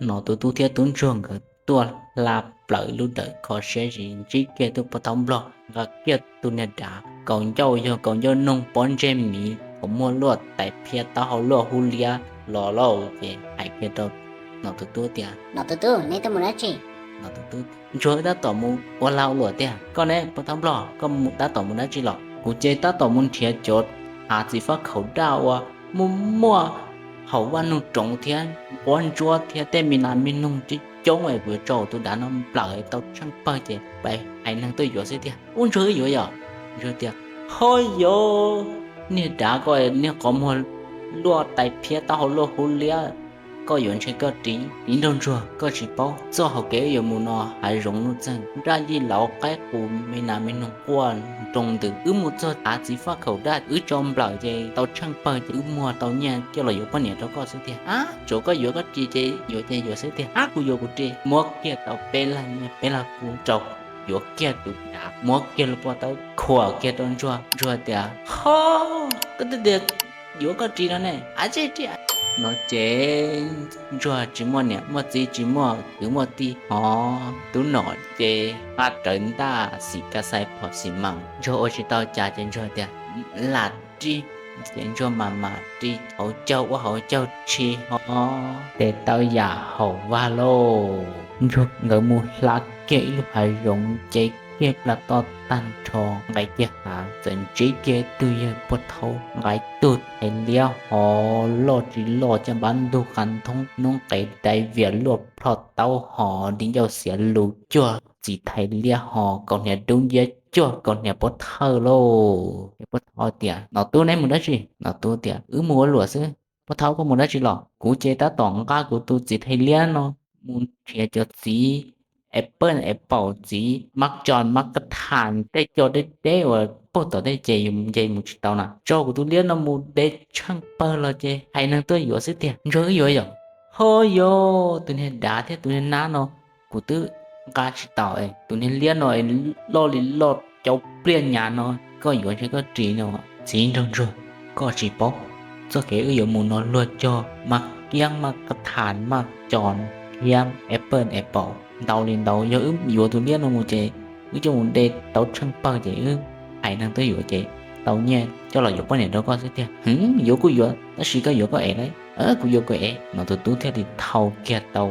Nom Tus Tub thiab Tub Ntsuag nkawd tuaj hla plaws lub dawm kho siab zis ntsib kiag tus pov thawj nplog nqa kiag tus niag dav kaus ncauj yog kaus ncauj noog pob ntseg miv, qhov muag luaj tais phiab taub hau luaj hub liab los lauj. Ces hais kiag rau Nom Tus Tub tias, Nom Tus Tub, neb tuaj mus dab tsi? Nom Tus Tub, Ntsuag wb tab tom mus ua lag ua luam tiag. Koj ne pov thawj nplog, koj mus tab tom mus dab tsi los? Kuv ces tab tom mus nrhiav cov av txiv faj khaum daj uas muaj muaj hauv vaj nug roov thiab nquab ntsuab thiab tej me nas me noog coob coob es kuv yuav tso tus dav no nplawm tau tsheej pawg ces pais hais neeg tuaj yuav xwb tiag. Ub, Ntsuag wb yuav yom? Ntsuag tias, Ho yov, niag dav koj niag qhov muag luaj tais phiab taub hau luaj hub liab, koj yuav ntshe koj ris, ris nraug ntsuag koj tsis paub. Txoj hauv kev wb yuav mus no hav zoov nuj txeeg, nraj yij lauv qaib qus me nas me noog quaj nroo ntws. Wb mus txog av txiv faj khaum daj wb tso nplawm ces tau tsheej pawg ces wb muag tau nyiaj coj los yuav poj niam rau koj xwb tiag. Ab, tsuav koj yuav koj ris ces yuav ces yuav xwb tiag. Ab, kuv yuav kuv ris. Muab kiag tau peb lag nyiaj peb lag kub rau, yuav kiag tus dav, muab kiag lub pob tawb khuam kiag rau Ntsuag. Ntsuag tias, Ho, koj twb tias yuav koj ris no ne, a tsi ri no ces Ntsuag tsis muaj niam muaj txiv tsis muaj kwv muaj tij hov, Tub Nom ces nqa rawv ntaj xim ka xais phom xim mas Ntsuag ua tsis tau cas ces Ntsuag tias, Lam ris. Ces Ntsuag mam mam ris hauv caug ua hauv caug tshis hov, tes taw yam haum vag lauj. Ntsuag nkawd mus hla kiag ib lub hav zoov ces kiag plas toj tag nrho, nqes kiag hav txawm ntsib kiag ib tug yawg puag thaub nqa tug thais liab hov loj tsis loj caj npab ntug qa nthoob noob qes dai vias luaj plho taub hov di ncauj xiav lus cuag txiv thais liab hov kaus hniav dub nciab cuag kaus hniav pov thawj lauj. Ces puag thaub tias, Nom Tub, neb mus dab tsi? Nom Tub tias, Wb mus ua luam xwb. Puag thaub, koj mus dab tsi los? Kuv ces tab tom nqa kuv tus txiv thais liab no mus nrhiav cov txiv es pawj es paum, txiv mab cos mab ka tham, tej cos deb deb uas puag tom tej ces yus nce mus tsis tau na, tso kuv tus liab no mus de tsheej pawg los ces hais neeg tuaj yuav xwb tiag. Ntsuag wb yuav yom? Ho yov, tus niag dav thiab tus niag nab no kuv twb nqa tsis tau. Tus niag liab no loj li loj cau pliaj nyav no, koj yuav ntshe koj ris no. Txiv nraug ntsuag, koj tsis paub, txoj kev wb yuav mus no luag cog maj kiab maj ka tham maj cos thiab es pawj es paum ntau li ntau. Yog wb yuav tus liab no mus ces wb coj mus de tau tsheej pawg ces wb hais neeg tuaj yuav ces tau nyiaj coj los yuav poj niam rau koj xwb tiag. Hwv, yuav kuj yuav, tab sis koj yuav koj ev lauj. Kuv yuav kuv ev. Nom Tus Tub thiaj li thau kiag tau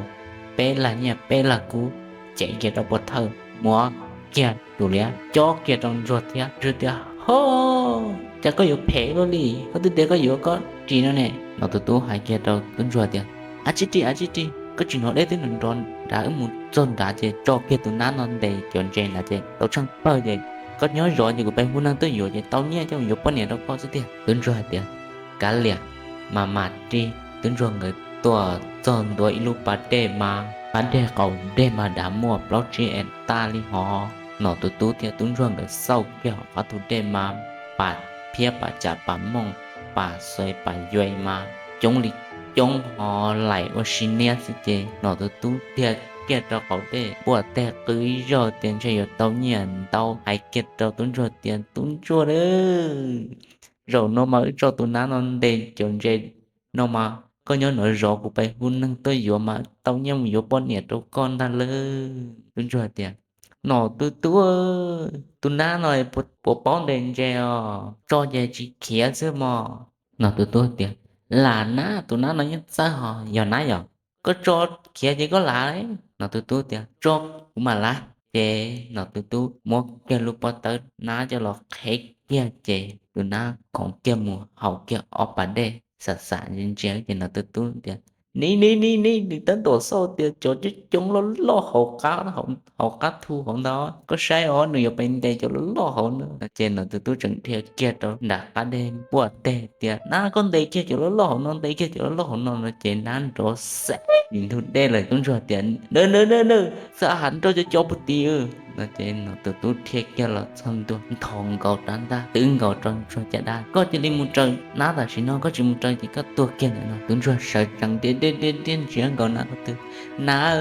peb lag nyiaj peb lag kub, cev kiag rau pov thawj, muab kiag tus liab cob kiag rau ntsuag thiab. Ntsuag tias, Ho, cas koj yuav phem luaj li, koj twb tias koj yuav koj ris no ne. Nom Tus Tub hais kiag rau tub ntsuag tias, A tsi ri, a tsi ri, koj tsis hnov deb twb nrov nrov nrad, wb mus txog nrad ces tso kiag tus nab no ntes cov ntses nrad ces tau tsheej pawg ces koj nyob zov ces kuv pab hu neeg tuaj yuav ces tau nyiaj coj mus yuav poj niam rau koj xwb tiag. Tub ntsuag hais tias, Kav liam, mas mam ris. Tub ntsuag nkawd tuaj txog ntua ib lub pas dej mas pas dej qaum dej mas dav muaj plaub tsib es taj li hov. Nom Tus Tub thiab tub ntsuag nkawd xauj kiag hauv qab tus dej mas pas phiab pas cam pas mooj pas xuav pas yuav mas coob li coob hov, laim ua si niab xwb ces Nom Tus Tub dhia kiag rau qaum dej puaj teg qw ib zaug tias ntshe yuav tau nyiaj ntau, hais kiag rau tub ntsuag tias, Tub ntsuag, zaum no mas wb tso tus nab no ntes cov ntses no mas koj nyob no zov, kuv pab hu neeg tuaj yuav mas tau nyiaj mus yuav poj niam rau koj ntag lauj. Tub ntsuag tias, Nom Tus Tub, tus nab no puas paub ntes ntses os? Tso ces tsis khiav xwb mog. Nom Tus Tub tias, Lam nab, tus nab no yeej txawj hos, yog nab yom? Koj tso khiav ces koj lav. Nom Tus Tub tias, Tso, kuv mam lav. Ces Nom Tus Tub muab kiag lub pob tawb nab coj los qhev kiag ces tus nab khoov kiag mus haus kiag ob pas dej xam xam ntsia ces Nom Tus Tub tias, Nim nim nim nim, nws tab tom xauj tias cov coob coob loj loj hauv qab, hauv qab thu hauv ntawd, koj saib os, nws yuav pais ntes cov loj loj hauv no. Ces Nom Tus Tub tseem dhia kiag rau nram qab dej puaj teg tias, Nab, koj ntes kiag cov loj loj hauv no, ntes kiag cov loj loj hauv no. No ces nab nrov xeeb ntug dej lawm. Tub ntsuag tias, Nawb nawb nawb nawb, xav has nroj cov cov puag tim. No ces Nom Tus Tub dhia kiag los txog ntua nthos nkaus rab ntaj twb nkaus rau ntsuag caj dab, Koj cia li mus raws nab tam sim no, koj tsis mus raws ces koj tuag kiag ntawm no. Tub ntsuag sawv tsees tias, Diaj diaj diaj, ntsia nkaus nab ko twg. Nab,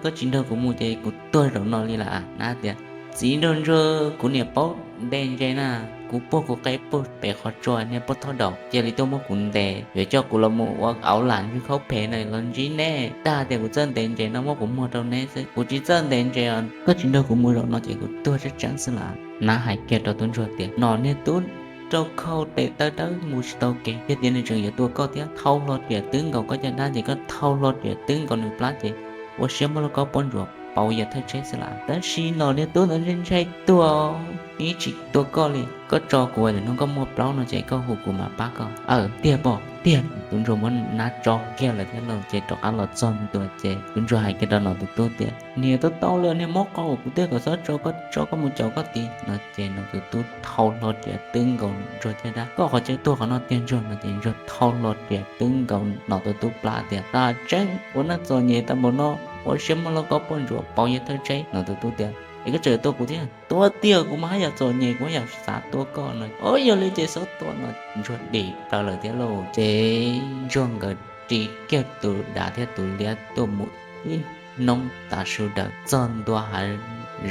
koj tsis nrog kuv mus ces kuv tuag zaum no li lawm. Nab tias, Txiv nraug ntsuag, kuv niam paub ntes ntses na. kuv puag kuv qe puag pem qhov tsua, niag poj thoj daum cia li tuaj muab kuv ntes, yuav coj kuv los mus ua auv lam ntswg khaub phem no los ntsib neb. Dag tias kuv txawj ntev ntses no muab kuv muag rau neb xwb, kuv tsis txawj ntev ntses os, koj tsis nrog kuv mus zaum no ces kuv tuag tseeb tseeb xwb lawm. Nab hais kiag rau tub ntsuag tias, nom niag tub rau khau tes taw dawb mus tsis tau kev, yog tias nws tseem yuav tua koj thiab, thau hlo riam twb nkaus koj caj dab ces koj thau hlo riam twb nkaus nws plab ces ua siab muab lauj kaub poj ntsuam pauv yam thawj tsheb xwb lawm. Tab sis nom niag tub ntawd ntshai ntshai tuag, yeej tsis tua koj li. Koj tso kuv, lwm hnub koj muaj plaub no ces koj hu kuv mam pab koj. Aw, tiag pom tiag. Tub ntsuag muab nab tso kiag lawm thiab lauj, ces rov qab los txog ntua ces tub ntsuag hais kiag rau nom tus tub tias, niag tub tau li niag mob qau, kuv twb kom txhob tso, koj tso koj mus caum koj tid no ces nom tus tub thau hlo riam twb nkaus ntsuag caj dab. Koj qhov chaw tuag qhov no tiag ntsuag no ces ntsuag thau hlo riam twb nkaus nom tus tub plab tias, tas tseeb ua neej txom nyem tag npaum no, ua siab muab lauj kaub poj ntsuam pauv yam thawj tsheb. Nom tus tub tias, es koj tseem tua kuv thiab? Tua tiag, kuv mas haj yam txom nyem, kuv haj yam xav tua koj no. Au, yog li ces txhob tua no. Ntsuag dim plaws lawm thiab lauj. Ces ntsuag nkawd ris kiag tus dav thiab tus liab tuaj mus ib hnub tav su daws txog ntua hav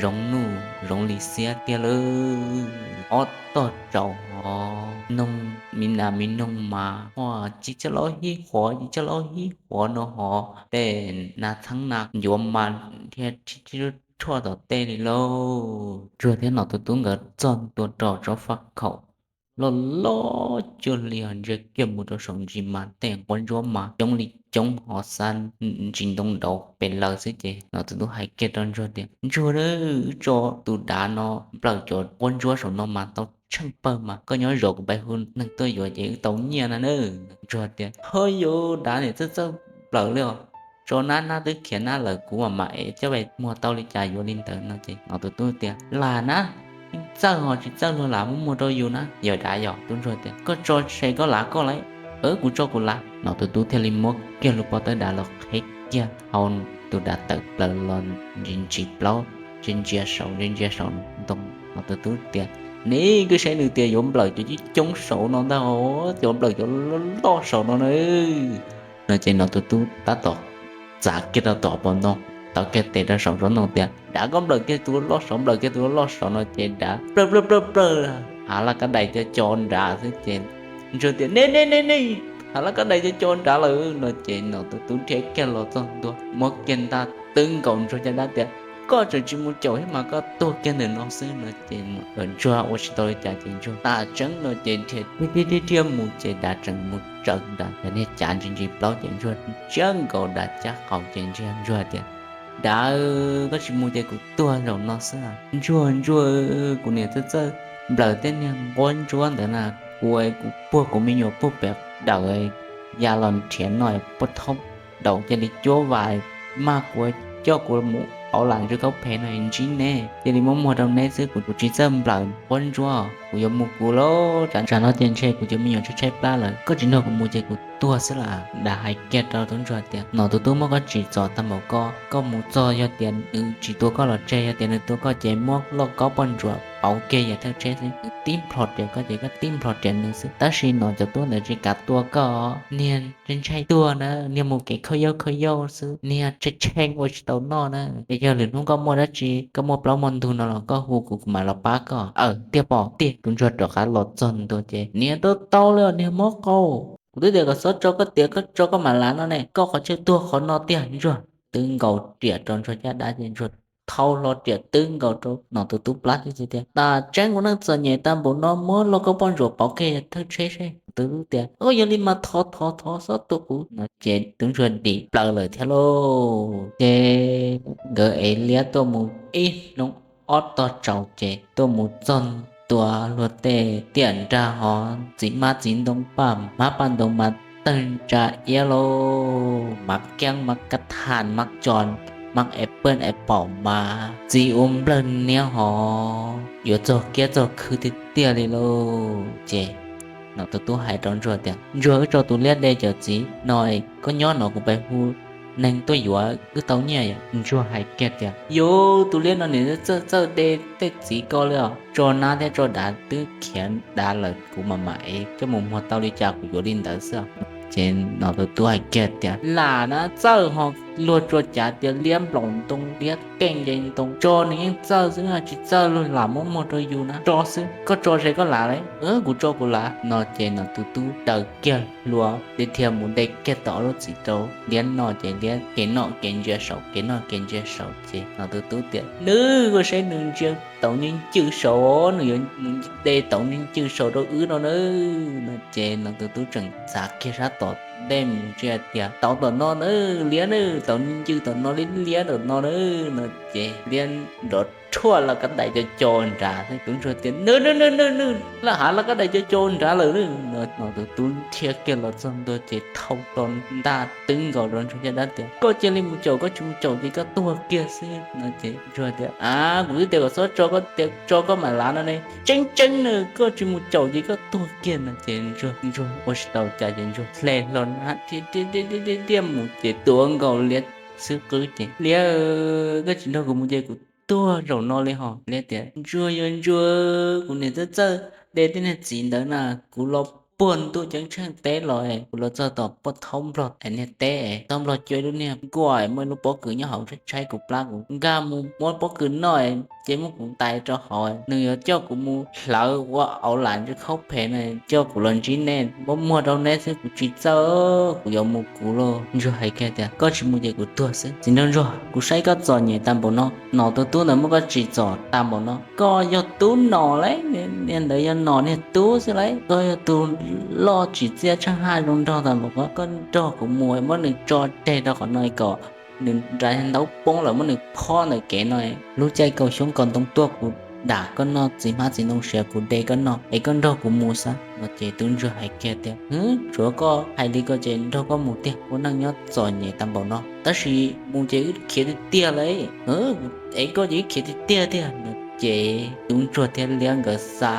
zoov nuj zoov li xiab tiag lauj. Ob tog tsaus hov, noog mi nas mi noog mas huaj tsis txawj laub hib quav, tsis txawj laub hib quav no hov, tej nas txheeb nas ncuav mas thiaj tsis tshuaj tom tej li lauj. Ntsuag thiab nom tus tub nkawd txog ntua rau tsob faj khaum loj loj cuag li os, ntsia kiag mus rau saum ntsis mas tej nquab ntsuab mas coob li coob hov, xab ntsis ntoo dauv pes lawg xwb ces nom tus tub hais kiag rau ntsuag tias, ntsuag, wb tso tus dav no nplawm cov nquab ntsuab saum no mas tau tsheej pawg mas koj nyob zov kuv pais hu neeg tuaj yuav ces wb tau nyiaj na na. Ntsuag tias, ho, yuav dav niam txawj txawj nplawm li os, tso nab, nab twb khiav nab lawm, kuv mam mam es coj pais muag tau li cas yuav li ntawd no ces nom tus tub tias, lam nab, yeej txawj ho tsis txawj luag lam muab muag rau yus na. Yog dav yog tub ntsuag tias, koj tso se koj lav koj lauj. Kuv tso kuv lav. Nom tus tub thiaj li muab kiag lub pob tawb dav los qheb kiag hau tus dav tawm plaws los ntsis ntsis plaub, ntsia ntsia saum ntsia ntsia saum ntoo. Nom tus tub tias, ne, koj saib nws tias yuav nplawm cov coob coob saum no ntag, yuav nplawm cov loj loj saum no na. No ces nom tus tub tab tom txav kiag rau tom pos ntoo, tau kiag tes rau saum tsob ntoo tias, dav, koj nplawm kiag tus loj saud, nplawm kiag tus loj saud no ces dav plaws plaws plaws plaws hav laj kab dais co co nrad xwb ces ntsuag tias, ne ne ne ne, hav laj kab dais co co nrad lawm no ces nom tus tub nrhiav kiag los txog ntua muab kiag ntaj twb nkaus ntsuag caj dab tias, koj tseem tsis mus caum thiab mas koj tuag kiag ntawm no xwb no ces ntsuag ua tsis tau li cas ces ntsuag tas tseeb no ces nrhiav thiab thiab mus ces dav tseem mus tsaws nram cov niag cav ntsis ntsis plaub ces ntsuag ntsiab nkaus dav caj qaum ces ntsuag tias, dav, koj tsis mus ces kuv tuag zaum no xwb. Ntsuag, ntsuag, kuv niam txawj txawj nplawm tej niag nquab ntsuab ntawd na, kuv, kuv puag kuv me nyuam puag pem dawm ya los nrhiav no puag thaub daum cia li cuab vas, mas kuv coj kuv mus auv lam ntsws khaub phem no ntsib neb, cia li muab muag rau neb xwb, kuv tsis txawj nplawm nquab ntsuab, kuv yuav mus kuv lawm. Tsam no ces ntshe kuv cov me nyuam tshaib tshaib plab lawm, koj tsis nrog kuv mus ces kuv tuag xwb lawm. Dav hais kiag rau tub ntsuag tias, nom tus tub muab koj tsim txom tag npaum ko, koj mus txog yog tias nws tsis tua koj los tseg, yog tias nws tua koj ces muab lauj kaub poj ntsuam pauv kiag yam thawj tsheb xwb, nws tib nplhos riam koj ces koj tib nplhos riam nws xwb. Tab sis nom cov tub ntawd tsis kam tua koj, niag ntshai ntshai tuag na, niag mus kev khaub yauj khaub yauj xwb, niag tshee tshee ua tsis tau noj na. Es yog lwm hnub koj muaj dab tsi, koj muaj plaub muaj ntug no los koj hu kuv, kuv mam los pab koj. Aw, tiag pom tiag. Tub ntsuag rov qab los txog ntua ces, niag tub tau li niag mob qau, kuv twb tias kom txhob tso koj tias koj tso koj mam lav no ne, koj qhov chaw tuag qhov no tiag ntsuag. Twb nkaus riam rau ntsuag caj dab ces ntsuag thau hlo riam twb nkaus rau nom tus tub plab thiab tias, tas tseeb ua neej txom nyem tag npaum no muab lauj kaub poj ntsuam pauv kiag thawj tsheb seb. Tus tub tias, yog li mas thov thov thov txhob tua kuv no ces tub ntsuag dim plaws lawm thiab lauj. Ces nkawd ev liab tuaj mus ib hnub ob tog tsaus ces tuaj mus txog ntua luag tej tiaj nrag hov, txiv hmab txiv ntoo paj hmab paj ntoo mas tawg ntsa iab lauj, mas kiab mas kab thas mas cos mas es paj es paum mas txiv ua nplawg niab hov, yuav txog kiab txog khw tiag tiag li lauj. Ces nom tus tub hais rau ntsuag tias, ntsuag, wb tso tus liab de cawm txiv no, koj nyob no kuv pais hu neeg tuaj yuav wb tau nyiaj. Ntsuag hais kiag tias, yus tus liab no nim txawj txawj de tej txiv ko li os, tso nab thiab tso dav twb khiav dav lawm, kuv mam mam es coj mus muag tau li cas kuv yuav li ntawd xwb. Ces nom tus tub hais kiag tias, lam nab txawj ho luag tsuas cav tias liab nplaum ntoo liab keej nce ntoo, tso nws yeej txawj xwb, tsis txawj luag lam muab muag rau yus na, tso xwb, koj tso ze koj lav li. Kuv tso kuv lav no ces nom tus tub daws kiag hlua, thiaj mus de kiag tau ob lub txiv rau liab noj ces liab kev noj kev ntsia saum, kev noj kev ntsia saum ces nom tus tub tias, Nws, koj saib nws ntsia tauv ncw ncwj saum, nws yuav mus de tauv ncw ncwj saum rau wb no na. No ces nom tus tub tseem txav kiag sab tom ntej mus ntsia tias, Tauv tom no na, liab na, tauv ncw ncwj tom no, liab liab tom no na. No ces liab nrov rhuaj los kab daim co co nrad, tub ntsuag tias, Nws, nws, nws, nws, nws laj hav los kab daim co co nrad lawm. No tus tub dhia kiag los txog ntua ces thau rau ntaj twb nkaus rau ntsuag caj dab tias, Koj cia li mus caum, koj tsis mus caum ces koj tuag kiag xwb. No ces ntsuag tias, Av, kuv twb tias kom txhob tso, koj tias tso koj mam lav no ne. Tseeb tseeb na, koj tsis mus caum ces koj tuag kiag. No ces ntsuag ntsuag ua tsis tau cas ces ntsuag hle hlo na, thiaj mus ces tuav nkaus liab xwb qwb ces, Liab, koj tsis nrog kuv mus ces kuv tuag zaum no li hos. Liab tias, Ntsuag yuav ntsuag, kuv niam txawj txawj de tej niag txiv ntawd na, kuv los puag ntuj ceeb tsheej teb los, kuv los txog tom poj thaub nplog es niag teb, thaub nplog cuab ib lub niag nkuaj, muaj ib lub pob kws nyob hauv, tshaib tshaib kuv plab, kuv nkag mus muab pob kws noj ces muab kuv ntais rau hauv. Nws yuav coj kuv mus hlawv ua auv lam ntsw khaub phem na, coj kuv los ntsib nej, muab muag rau neb xwb, kuv tsis txawj, kuv yuav mus kuv lauj. Ntsuag hais kiag tias, Koj tsis mus ces kuv tuag xwb. Txiv nraug ntsuag, kuv saib koj txom nyem tag npaum no, nom tus tub ntawd muab koj tsim txom tag npaum no, koj yog tub nom lauj, niag ntawd yog nom niag tub xwb lauj, koj yog tus loj tsim txiaj tsheej haj zoo nraug tag npaum ko, koj nrog kuv mus, muab nws tso tseg rau qhov no kom nws nra ntaub poob lawm, muab nws phob ntawm kev no. Lub caij kaus xyoob kaus ntoo tuaj kuv dam koj noj, txiv hmab txiv ntoo siav kuv de koj noj, es koj nrog kuv mus xwb. No ces tub ntsuag hais kiag tias, Hwv, tsuav koj hais li ko ces nrog koj mus tiag, ua neej nyob txom nyem tag npaum no, tab sis mus ces wb khiav tiag tiag lauj. Ev koj ces wb khiav tiag tiag tiag. No ces tub ntsuag thiab liab nkawd xa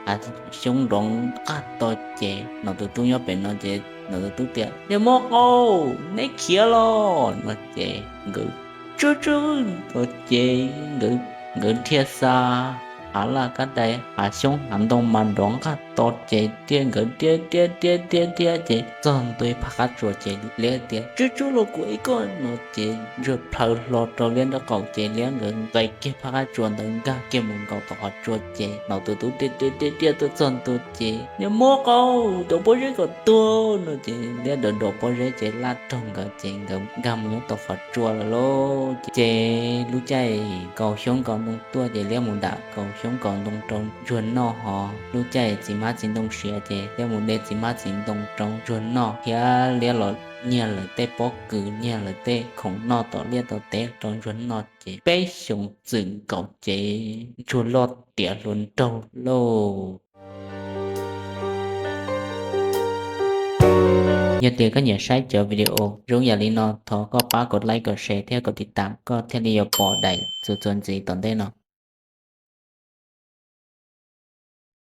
hav xyoob nrov nqaj to ces nom tus tub nyob pem no ces nom tus tub tias, Niag muab qau, neb khiav los. No ces nkawd tsuj tsuj to ces nkawd dhia xa hav laj kab dai, hav xyoob hav ntoo mas nrov nqaj to ces thiaj nkawd dhia dhia dhia dhia dhia ces txog ntua ib phab qab tsuas ces liab tias, Tsuj tsuj los kuv ev koj. No ces ntsuag plhaw hlo rau liab nraub qaum ces liab nkawd nqes kiag phab qab tsuas ntawd nkag kiag mus nkaus tom qhov tsua ces nom tus tub dhia dhia dhia dhia tuaj txog ntua ces, Niag muab qau, dov pob zeb kom tuag. No ces liab dov dov pob zeb ces laj raug nkawd ces nkawd nkag mus nyob tom qhov tsua lawm lauj. Ces lub caij kaus xyoob kaus ntoo tuaj ces liab mus dam kaus xyoob kaus ntoo rau ntsuag noj hos lub caij txiv hmab txiv ntoo siav ces liab mus de txiv hmab txiv ntoo rau ntsuag noj thiab liab los nyiag lawv tej pob kws, nyiag lawv tej khoom noj tom liaj tom teb rau ntsuag noj ces peb xyoos txwm nkaus ces ntsuag loj tiav hluas nraug lauj. Yog tias koj nyiam saib cov video zoo yam li no, thov koj pab kom like, kom share thiab kom tiv tam, koj thiaj li yuav pom daim txuas txuas ntxiv tom ntej no.